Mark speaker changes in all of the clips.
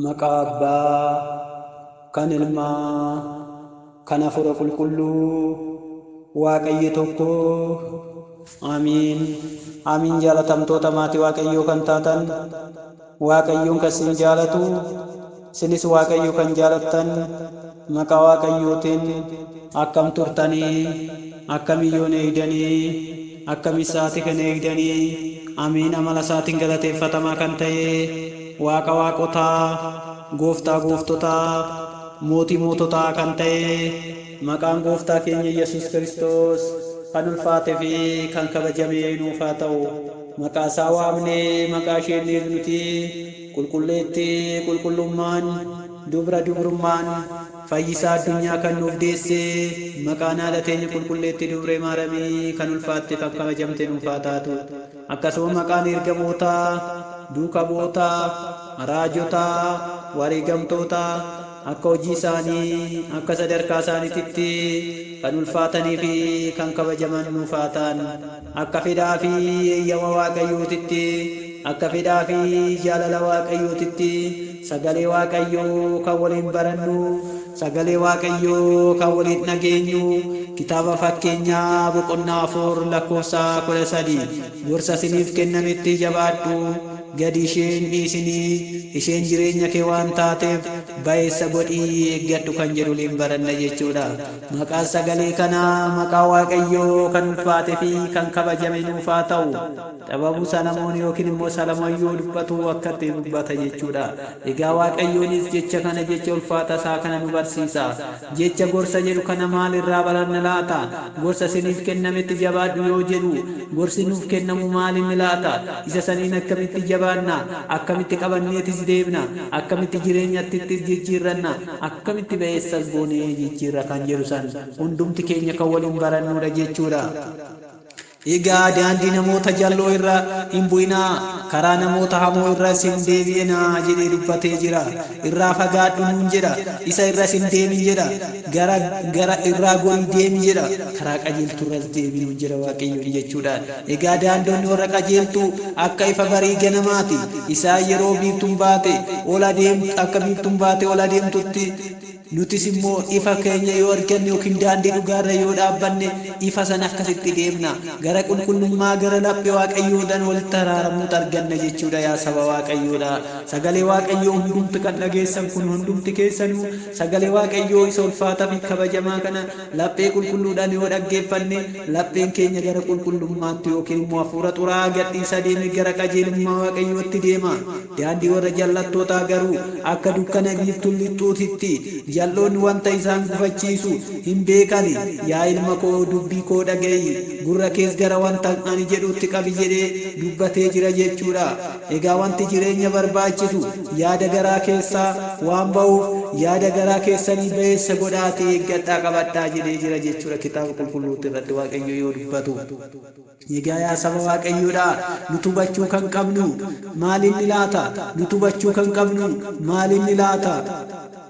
Speaker 1: Maqaa Abbaa, kan Ilmaa, kan Hafuura Qulqulluu, Waaqayyo tokko. Amiin. Amiin. Jaalatamtoota maatii Waaqayyoo kan taatan, Waaqayyoon kan isin jaalatu, isinis Waaqayyo kan jaalattan, maqaa Waaqayyootiin akkam turtanii, akkam iyyoon eegdanii, akkam isaati kan eegdanii? Amiin. Amala isaatiin galateeffatamaa kan ta'e Waaqa waaqotaa, Gooftaa gooftotaa, Mootii moototaa kan ta'e maqaan Gooftaa keenya Yesus Kiristoos kan ulfaate fi kan kabajame nuuf haa ta'u. Maqaa isaa waamnee maqaa isheen nuti qulqulleetti qulqullummaan, dubra dubrummaan, fayyisaa addunyaa kan nuuf deesse maqaan haadha teenya qulqulleetti Dubree Maaramii kan ulfaatte kan kabajamte nuuf haa taatu. Akkasuma maqaan ergamootaa, duuka bu'ootaa, raajotaa, wareegamtootaa akka hojii isaanii, akka sadarkaa isaaniititti kan ulfaatanii fi kan kabajaman nuuf haa ta'an. Akka fedhaa fi eeyyama Waaqayyootitti, akka fedhaa fi jaalala Waaqayyootitti sagalee Waaqayyoo kan waliin barannu, sagalee Waaqayyoo kan waliin dhageenyu, kitaaba Fakkeenyaa boqonnaa 4 lakkoofsa 13, "Gorsa isiniif kennametti jabaadhu, gadi isheen dhiisinii, isheen jireenya kee waan taateef ba'eessa godhii eeggadhu" kan jedhu waliin baranna jechuudha. Maqaan sagalee kanaa maqaa Waaqayyoo kan ulfaate fi kan kabajame nuuf haa ta'u. Xababuu Salamoon yookiin immoo Salamoon yoo dubbatu akka itti dubbata jechuudha. Egaa Waaqayyoonis jecha kana, jecha ulfaata isaa kana nu barsiisa. Jecha gorsa jedhu kana maal irraa baranna laata? Gorsa isiniif kennametti jabaadhu yoo jedhu, gorsi nuuf kennamu maal inni laata? Isa saniin akkamitti jabaanna? Akkamitti qabanneetis deemna? Akkamitti jireenyattis jijjiirranna? Akkamitti ba'eessas goonee jijjiirra kan jedhu san hundumti keenya kan waliin barannuudha jechuudha. Egaa daandii namoota jalloo irra hin bu'inaa, karaa namoota hamoo irras hin deebi'inaa jedhee dubbatee jira. Irraa fagaadhu nuun jedha. Isa irras hin deemin jedha. Gara irraa gorii deemi jedha. Karaa qajeeltuu irras deemi nuun jedha Waaqayyoon jechuudha. Egaa daandoonni warra qajeeltuu akka ifa barii ganamaati. Isaan yeroo biiftuun baate ol adeemtu, akka biiftuun baate ol adeemtutti, nutis immoo ifa keenya yoo arganne yookiin daandii dhugaarra yoo dhaabbanne, ifa sana akkasitti deemna. Gara qulqullummaa, gara laphee Waaqayyoodhaan walitti araaramuutu arganna jechuudha. Yaa saba Waaqayyoodha, sagalee Waaqayyoo hundumti kan dhageessan kun, hundumti keessanuu sagalee Waaqayyoo isa ulfaataa fi kabajamaa kana laphee qulqulluudhaan yoo dhaggeeffanne, lapheen keenya gara qulqullummaatti yookiin immoo hafuura xuraa'aa gadhiisaa deeme gara qajeelummaa Waaqayyootti deema. Daandii warra jallattootaa garuu akka dukkana biiftuun lixxuutitti. Jal'oonni wanta isaan gufachiisu hin beekani. Yaa ilma koo, dubbii koo dhaga'i, gurra kees gara wanta ani jedhutti qabi jedhee dubbatee jira jechuudha. Egaa wanti jireenya barbaachisu yaada garaa keessaa waan ba'uuf, yaada garaa keessanii ba'eessa godhaatee eeggadhaa, qabadhaa jedhee jira jechuudha kitaaba qulqulluutti irratti Waaqayyo yoo dubbatu. Egaa yaa saba Waaqayyoodha, nuti hubachuu kan qabnu maalinni laata? Nuti hubachuu kan qabnu maalinni laata?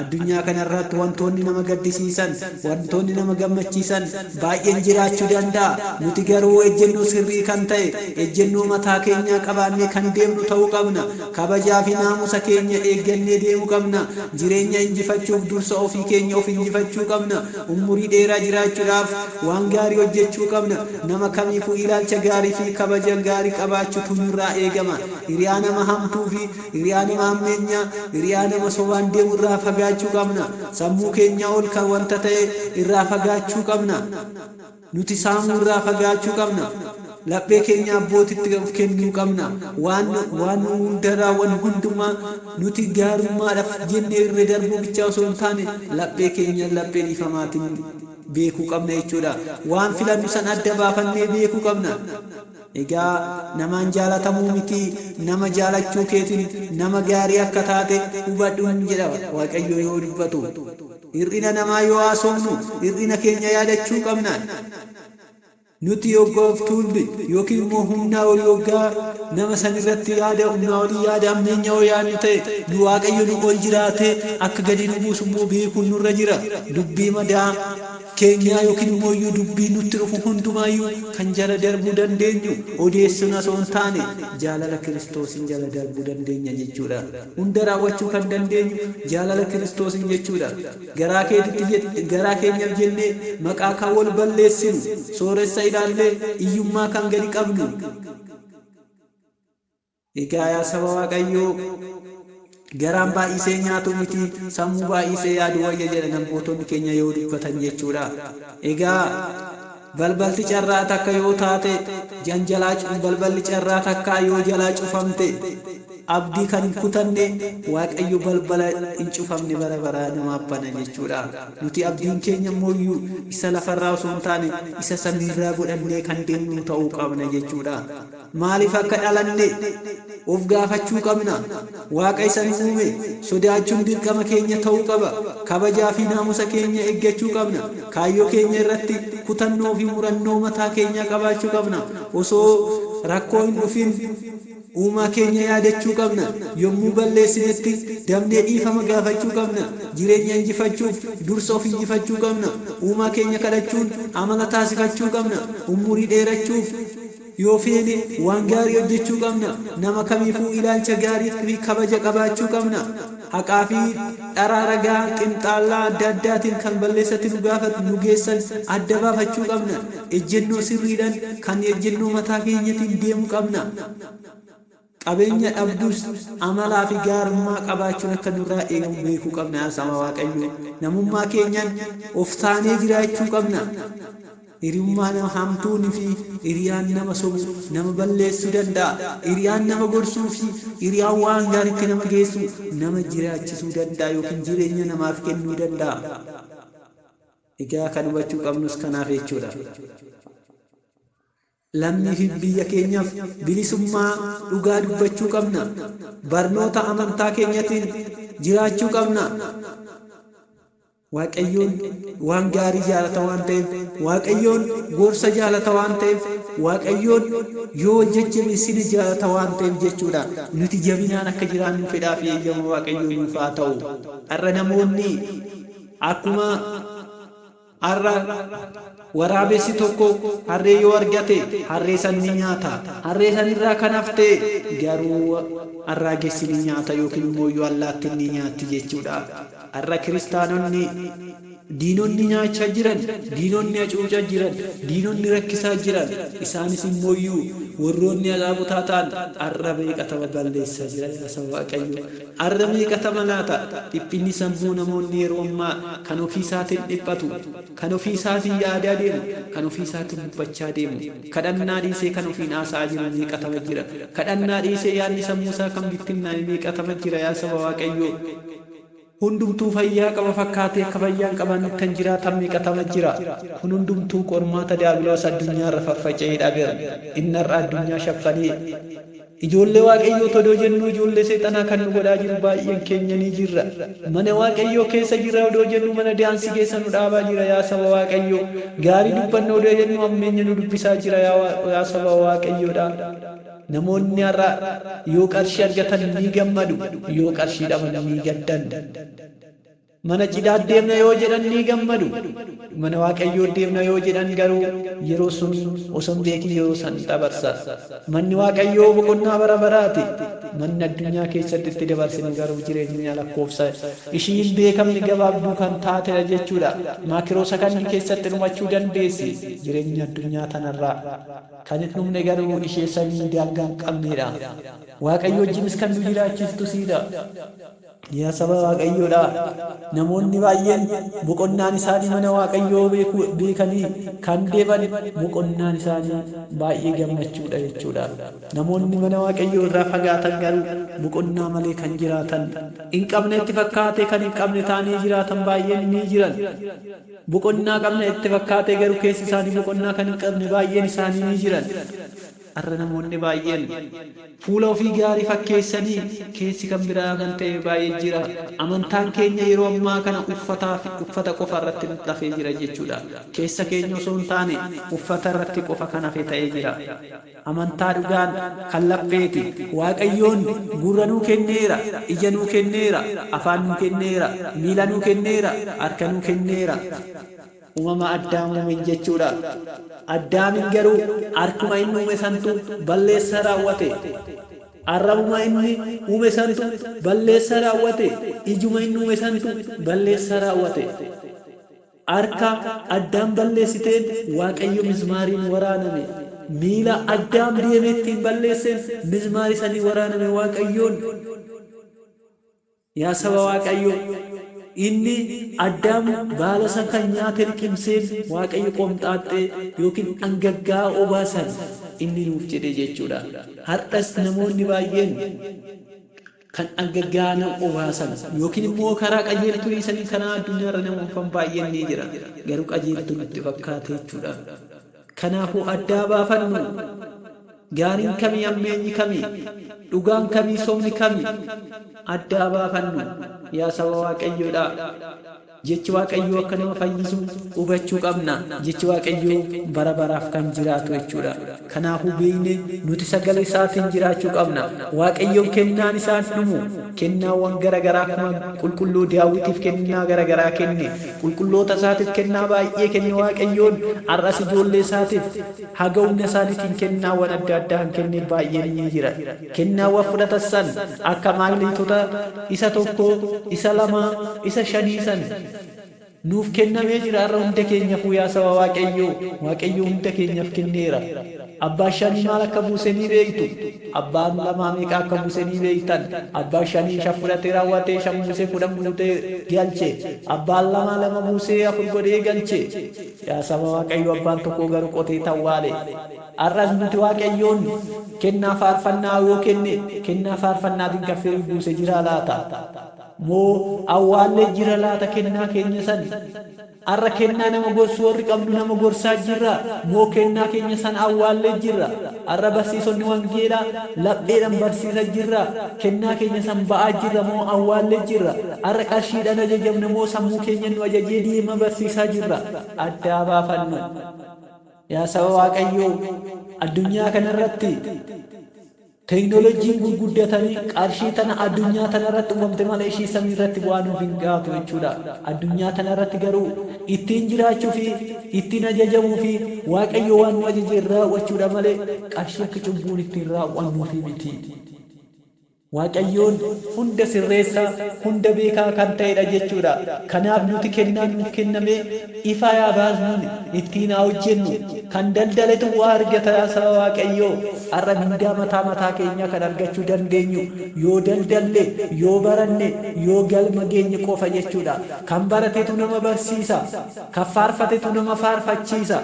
Speaker 1: Addunyaa kanarratti wantoonni nama gaddisiisan, wantoonni nama gammachiisan baay'een jiraachuu danda'a. Nuti garuu ejjennoo sirrii kan ta'e, ejjennoo mataa keenyaa qabaannee kan deemnu ta'uu qabna. Kabajaa fi naamusa keenya eeggannee deemuu qabna. Jireenya injifachuuf dursa ofii keenya of injifachuu qabna. Umurii dheeraa jiraachuudhaaf waan gaarii hojjechuu qabna. Nama kamiifuu ilaalcha gaarii fi kabaja gaarii qabaachuutu nurraa eegama. Hiriyaa nama hamtuu fi hiriyaa nama hammeenyaa, hiriyaa nama sobaan deemu irraa fagaachuu qabna. Sammuu keenya ol kan wanta ta'e irraa fagaachuu qabna. Nuti saamuu irraa fagaachuu qabna. Laphee keenya abbootitti of kennuu qabna. Waan nu hunda raawwannu hundumaa nuti gaarummaadhaaf jennee irra darbuu bichaa osoo hin taane, laphee keenya laphee dhiifamaatiin beekuu qabna jechuudha. Waan filannu san adda baafannee beekuu qabna. Egaa namaan jaalatamuu miti, nama jaalachuu keetiin nama gaarii akka taate hubadhuun jedha Waaqayyo yoo dubbatu. Hir'ina namaa yoo haasofnu hir'ina keenya yaadachuu qabna. Nuti yoggaa of tuullu yookiin immoo humnaa olii yoggaa nama san irratti yaada humnaa olii, yaada hammeenya yoo yaadnu ta'e, nu Waaqayyo nu ol jiraate akka gadi nu buusu immoo beekuun nurra jira. Dubbii madaa keenyaa yookiin immoo iyyuu dubbii nutti dhufu hundumaayyuu kan jala darbuu dandeenyu odeessina osoo hin taane jaalala Kiristoosiin jala darbuu dandeenya jechuudha. Hunda raawwachuu kan dandeenyu jaalala Kiristoosiin jechuudha. Garaa keetitti garaa keenyaaf jennee maqaa kan wal balleessinu, sooressa ilaallee iyyummaa kan gadi qabnu. Egaa yaa saba Waaqayyoo, garaan baay'isee nyaatu miti, sammuu baay'isee yaadu wayya jedhan abbootonni keenya yoo dubbatan jechuudha. Egaa balbalti carraa takka yoo taate janjalaa, balballi carraa takkaa yoo jalaa cufamte abdii kan hin kutanne Waaqayyo balbala hin cufamne bara baraa namaaf bana jechuudha. Nuti abdiin keenya immoo isa lafarraa osoo hin taane isa samiirraa godhannee kan deemnu ta'uu qabna jechuudha. Maaliif akka dhalanne of gaafachuu qabna. Waaqa isa nu uume sodaachuun dirqama keenya ta'uu qaba. Kabajaa fi naamusa keenya eeggachuu qabna. Kaayyoo keenya irratti kutannoo fi murannoo mataa keenyaa qabaachuu qabna. Osoo rakkoo hin dhufin uumaa keenya yaadachuu qabna. Yommuu balleessinetti dabnee dhiifama gaafachuu qabna. Jireenya injifachuuf dursa of injifachuu qabna. Uumaa keenya kadhachuun amala taasifachuu qabna. Umurii dheerachuuf yoo feene waan gaarii hojjechuu qabna. Nama kamiifuu ilaalcha gaarii fi kabaja qabaachuu qabna. Haqaa fi dharaa ragaa xinxaallaa adda addaatiin kan balleessatti nu gaafatu nu geessan adda baafachuu qabna. Ejjennoo sirriidhaan kan ejjennoo mataa keenyatiin deemuu qabna. Qabeenya dhabdus amalaa fi gaarummaa qabaachuun akka nurraa eegamu beekuu qabna. Yaa saba Waaqayyoo, namummaa keenyaan of taanee jiraachuu qabna. Hiriyummaa nama hamtuunii fi hiriyaan nama sobu nama balleessuu danda'a. Hiriyaan nama gorsuu fi hiriyaan waan gaariitti nama geessu nama jiraachisuu danda'a yookiin jireenya namaaf kennuu danda'a. Egaa kan hubachuu qabnus kanaaf jechuudha. Lammii fi biyya keenyaaf bilisummaa dhugaa dubbachuu qabna. Barnoota amantaa keenyatiin jiraachuu qabna. Waaqayyoon waan gaarii jaalata waan ta'eef, Waaqayyoon gorsa jaalata waan ta'eef, Waaqayyoon yoo wal jajjabeessine jaalata waan ta'eef jechuudha. Nuti jabinaan akka jiraannu fedhaa fi eeyyama Waaqayyoo nuuf haa ta'u. Har'a namoonni akkuma har'a waraabessi tokko harree yoo argate harree san ni nyaata. Harree san irraa kan hafte garuu arraagessi ni nyaata yookiin immoo yoo allaattiin ni nyaatti jechuudha. Har'a kiristaanonni diinonni nyaachaa jiran, diinonni hacuucaa jiran, diinonni rakkisaa jiran, isaanis immoo warroonni alaabotaa ta'an har'a meeqatama balleessaa jiran yaa saba Waaqayyoo. Har'a meeqatama laata? Dhiphinni sammuu namoonni yeroo ammaa kan ofii isaatiin dhiphatu, kan ofii isaatiin yaadaa deemu, kan ofii isaatiin dubbachaa deemu, kadhannaa dhiisee kan ofiin haasa'aa jiru meeqatama jira. Kadhannaa dhiisee yaadni sammuu isaa kan bittinnaa'e meeqatama jira yaa saba Waaqayyoo. Hundumtuu fayyaa qaba fakkaatee akka fayyaa hin qabaannetti kan jiraatan meeqatama jira. Kun hundumtuu qormaata Diyaabiloos addunyaarra faffaca'ee dhabeera. Inni har'a addunyaa shaffanee ijoollee Waaqayyoo odoo jennuu ijoollee seexanaa kan nu godhaa jiru baay'een keenya ni jirra. Mana Waaqayyoo keessa jirra odoo jennu mana daansii keessa nu dhaabaa jira yaa saba Waaqayyoo. Gaarii dubbanna odoo jennu hammeenya nu dubbisaa jira yaa saba Waaqayyoodha. Namoonni har'a yoo qarshii argatan ni gammadu, yoo qarshii dhaban ni gaddan. Mana cidhaa deemna yoo jedhan ni gammadu. Mana Waaqayyoo deemna yoo jedhan garuu yeroo sun osoo hin beekin yeroo san dabarsa. Manni Waaqayyoo boqonnaa bara baraati. Manni addunyaa keessatti itti dabarsinu garuu jireenya lakkoofsa ishii hin beekamne gabaabduu kan taatedha jechuudha. Maakiroo sakandii keessatti dhumachuu dandeessi jireenya addunyaa tanarraa. Kan hin dhumne garuu ishee samii daangaa hin qabnedha. Waaqayyo wajjinis kan nu jiraachistu siidha. Yaa saba Waaqayyoodha. Namoonni baay'een boqonnaan isaanii mana Waaqayyoo beekanii kan deeman boqonnaan isaanii baay'ee gammachuudha jechuudha. Namoonni mana Waaqayyoo irraa fagaatan garuu boqonnaa malee kan jiraatan hin qabne itti fakkaatee kan hin qabne ta'anii jiraatan baay'een ni jiran. Boqonnaa qabna itti fakkaatee garuu keessi isaanii boqonnaa kan hin qabne baay'een isaanii ni jiran. Har'a namoonni baay'een fuula ofii gaarii fakkeessanii keessi kan biraa kan ta'e baay'ee jira. Amantaan keenya yeroo ammaa kana uffata qofa irratti nutti hafee jira jechuudha. Keessa keenya osoo hin taane uffata irratti qofa kan hafe ta'ee jira. Amantaa dhugaan kan lapheeti. Waaqayyoon gurra nuu kenneera, ija nuu kenneera, afaan nuu kenneera, miila nuu kenneera, harka nuu kenneera. Uumama Addaam uumen jechuudha. Addaamin garuu harkuma inni uume santu balleessa raawwate. Arrabuma inni uume santu balleessa raawwate. Ijuma inni uume santu balleessa raawwate. Harka Addaam balleessiteen Waaqayyo mismaariin waraaname. Miila Addaam deemee ittiin balleesseen mismaarii sanii waraaname Waaqayyoon. Yaa saba Waaqayyoo, inni Addaam baala san kan nyaate liqimseen Waaqayyo qomxaaxxee yookiin dhangaggaa'aa obaasan inni nuuf jedhe jechuudha. Har'as namoonni baay'een kan dhangaggaa'aa nama obaasan yookiin immoo karaa qajeeltuu dhiisanii karaa addunyaarra nama oofan baay'een ni jira. Garuu qajeeltuu nutti fakkaate jechuudha. Kanaafuu addaa baafannu. Gaariin kamii, hammeenyi kamii, dhugaan kamii, sobni kamii, addaa baafannu yaa saba Waaqayyoodha. Jechi Waaqayyoo akka nama fayyisu hubachuu qabna. Jechi Waaqayyoo bara baraaf kan jiraatu jechuudha. Kanaafuu beekne nuti sagalee isaatiin jiraachuu qabna. Waaqayyoon kennaan isaan dhumu kennaawwan garaagaraa akkuma qulqulluu Daawitiif kennaa garaagaraa kenne, qulqulloota isaatiif kennaa baay'ee kenne. Waaqayyoon har'as ijoollee isaatiif haga humna isaaniitiin kennaawwan adda addaa kan kenne baay'een ni jira. Kennaawwan fudhatan san akka maagneetota isa tokko, isa lama, isa shanii san nuuf kennamee jira. Har'a hunda keenyaafuu yaa saba Waaqayyoo, Waaqayyoo hunda keenyaaf kenneera. Abbaan shanii maal akka buuse ni beektu. Abbaan lamaa meeqa akka buuse ni beektan. Abbaan shanii shan fudhatee raawwatee shan buusee 10 buutee galche. Abbaan lamaa lama buusee 4 godhee galche. Yaa saba Waaqayyoo, abbaan tokko garuu qotee tawwaale. Har'as nuti Waaqayyoon kennaa faarfannaa yoo kenne, kennaa faarfannaatiin kan firii buuse jira laata? Moo awwaallee jira laata kennaa keenya san? Har'a kennaa nama gorsuu warri qabnu nama gorsaa jirra? Moo kennaa keenya san awwaallee jirra? Har'a barsiisonni wangeelaa lapheedhaan barsiisa jirra? Kennaa keenya san ba'aa jirra moo awwaallee jirra? Har'a qarshiidhaan ajajamne moo sammuu keenya nu ajajee deema barsiisaa jirra? Addaa baafannu. Yaa saba Waaqayyoo, addunyaa kanarratti teeknooloojiin gurguddatanii qarshii tana addunyaa tanarratti uumamte malee ishii samii irratti bu'aa nuuf hin gaatu jechuudha. Addunyaa tanarratti garuu ittiin jiraachuu fi ittiin ajajamuu fi Waaqayyo waan nu ajaje raawwachuudha malee qarshii akka cubbuun ittiin raawwannuufi miti. Waaqayyoon hunda sirreessaa, hunda beekaa kan ta'edha jechuudha. Kanaaf nuti kennaa nuuf kenname ifa yaa baasnuun ittiin haa hojjennu. Kan daldaletu waa argata yaa saba Waaqayyoo. Har'a mindaa mataa mataa keenyaa kan argachuu dandeenyu yoo daldalle, yoo baranne, yoo galma geenye qofa jechuudha. Kan baratetu nama barsiisa. Kan faarfatetu nama faarfachiisa.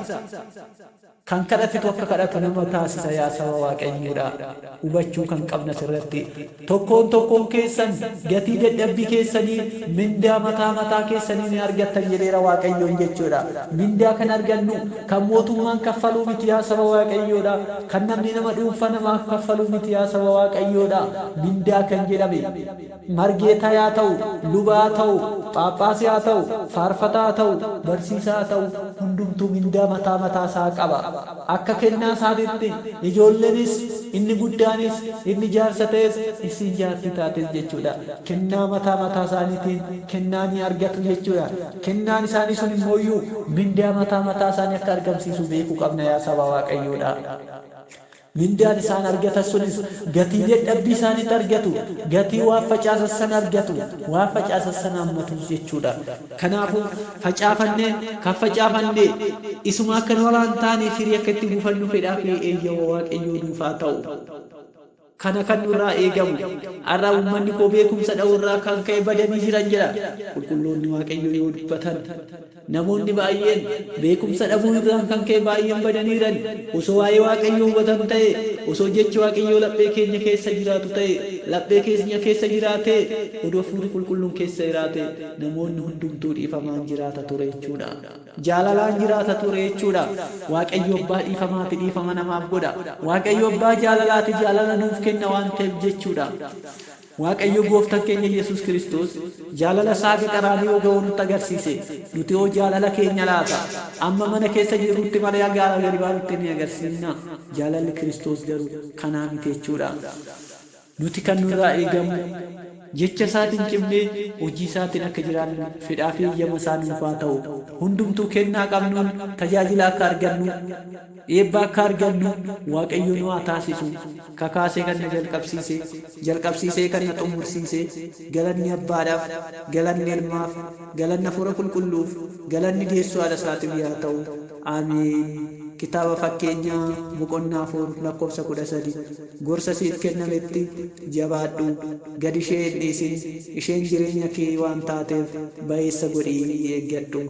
Speaker 1: Kan kadhatetu akka kadhatu nama taasisa yaa saba Waaqayyoodha. Hubachuu kan qabna sirratti. Tokkoon tokkoon keessan gatii dadhabbii keessanii mindaa mataa mataa keessanii ni argattan jedheera Waaqayyoon jechuudha. Mindaa kan argannu kan mootummaan kaffaluu miti yaa saba Waaqayyoodha. Kan namni nama dhuunfaa namaaf kaffaluu miti yaa saba Waaqayyoodha. Mindaa kan jedhame margeetaa yaa ta'u, lubaa ta'u, phaaphaasii haa ta'u, faarfataa haa ta'u, barsiisaa haa ta'u, hundumtuu mindaa mataa mataa isaa qaba. Akka kennaa isaatiitti ijoolleenis, inni guddaanis, inni jaarsa ta'es, isiin jaartii taates jechuudha. Kennaa mataa mataa isaaniitiin kennaa ni argatu jechuudha. Kennaan isaanii sun immoo mindaa mataa mataa isaanii akka argamsiisu beekuu qabna yaa saba Waaqayyoodha. Mindaan isaan argatan sunis gatii dadhabbii isaaniitti argatu, gatii waan facaasan sana argatu, waan facaasan sana hammatu jechuudha. Kanaafuu facaafannee kan facaafannee isuma akka nu walaan taane firii akka itti buufannu fedhaa fi eeyyama Waaqayyoo nuuf haa ta'u. Kana kan nurraa eegamu. Har'a uummanni koo beekumsa dha'uurraa kan ka'e badanii jiran jedha. Qulqulloonni Waaqayyoo yoo dubbatan namoonni baay'een beekumsa dhabuu irraan kan ka'e baay'een badanii jiran. Osoo waa'ee Waaqayyoo hubatan ta'e, osoo jechi Waaqayyoo laphee keenya keessa jiraatu ta'e, laphee keenya keessa jiraate, odoo Hafuurri Qulqulluun keessa jiraate, namoonni hundumtuu dhiifamaan jiraata ture jechuudha. Jaalalaan jiraata ture jechuudha. Waaqayyo abbaa dhiifamaati, dhiifama namaaf godha. Waaqayyo abbaa jaalalaati, jaalala nuuf kenna waan ta'eef jechuudha. Waaqayyo gooftaan keenya Yesuus Kiristoos jaalala isaa haga qaraani'oo ga'uu nutti agarsiise. Nuti hoo jaalala keenya laata? Amma mana keessa jirrutti malee haga gadi baanutti ni agarsiifna. Jaalalli Kiristoos garuu kanaa miti jechuudha. Nuti kan nurraa eegamu Jecha isaatiin cimnee hojii isaatiin akka jiraannu fedhaa fi eeyyama isaa nuuf haa ta'u. Hundumtuu kennaa qabnuun tajaajila akka argannu, eebba akka argannu Waaqayyo nu haa taasisu. Kakaasee kan na jalqabsiise, jalqabsiisee kan na xumursiise, galanni Abbaadhaaf, galanni Ilmaaf, galanni Hafuura Qulqulluuf, galanni deessuu haadha isaatiif yaa ta'u. Ameen. Kitaaba Fakkeenyaa boqonnaa 4 lakkoofsa 13. Gorsa siif kennametti jabaadhu, gad ishee hin dhiisin, isheen jireenya kee waan taateef ba'eessa godhii eeggadhu.